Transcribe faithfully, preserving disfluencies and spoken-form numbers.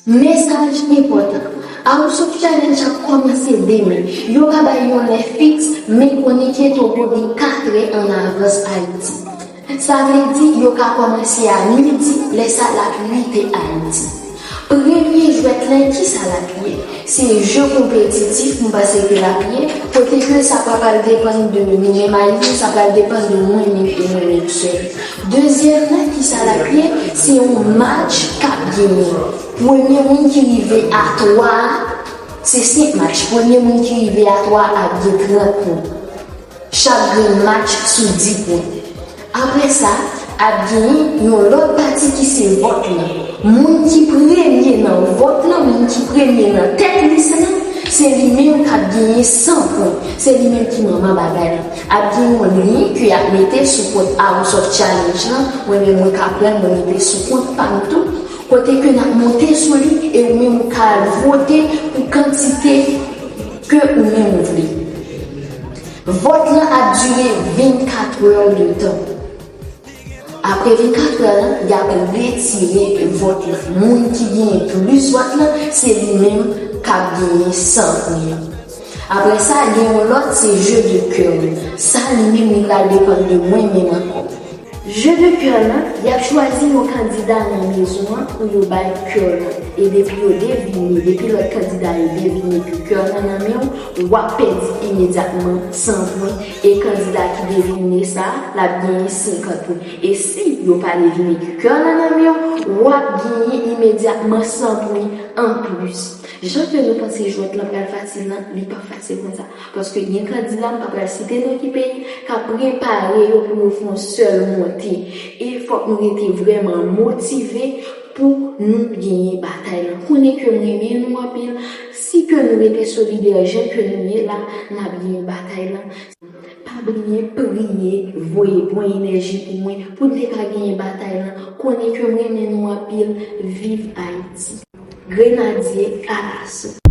Mesaj enpòtan. House of Challenge ap kòmanse demen. Yo pa bay yon lè fiks, men konnen ke Togo gen kat è an avans Ayiti. Sa vle di yo ka kòmanse a midi, lè sa l ap uit è Ayiti. Premye jwèt lan, kisa l ap ye? Se je konpetitif, m panse ke l ap ye, kote ke sa pa pral depann de nou menm Ayisyen, sa pral depann de mwen menm e mwen menm sèl. Dezyèm nan, kisa l ap ye? Se yon match k ap genyen. Premye moun ki rive a twa a, se senk match. Premye moun ki rive a twa a ap gen trant pwen. Chak grenn match sou dis pwen. Apre sa, ap genyen yon lòt pati ki se vòt lan. Moun ki premye nan vòt lan, moun ki premye nan tèt lis lan, se li menm k ap genyen san pwen. Se li menm ki manman bagay lan. Ap gen yon lyen ke y ap mete sou kont House of Challenge lan. Mwen menm, mwen ka pran l, mwen mete sou kont pa m tou. Kote ke n ap monte sou li e ou menm ou ka al vote pou kantite ke ou menm ou vle. Vòt lan ap dire vennkat è de tan. Apre vennkat è lan, y ap retire vòt lan. Moun ki genyen plis vòt lan, se li menm k ap genyen san pwen an. Apre sa, gen yon lòt, se je de kè. Sa li menm, li pral depann de mwen menm ankò. Je de kè lan, y ap chwazi yon kandida nan mezon an pou yo bay kè lan. E depi yo devine, depi lòt kandida yo devine ke kè lan nan men w, w ap pèdi imedyatman san pwen. E kandida ki devine sa, l ap genyen senkant pwen. E si yo pa devine ke kè lan nan men w, w ap genyen imedyatman san pwen anplis. Jan ke nou panse jwèt lan pral fasil lan, li p ap fasil konsa. Paske gen kandida, m pa pral site non ki peyi, k ap prepare yo pou yo fè yon sèl monte. E fòk nou rete vrèman motive pou nou genyen batay lan. Konnen ke m renmen nou anpil. Si ke nou rete solidè jan ke nou ye la, n ap genyen batay lan. Pa bliye priye, voye bon enèji pou mwen, pou n te ka genyen batay lan. Konnen ke m renmen nou anpil. Viv Ayiti! Grenadye alaso.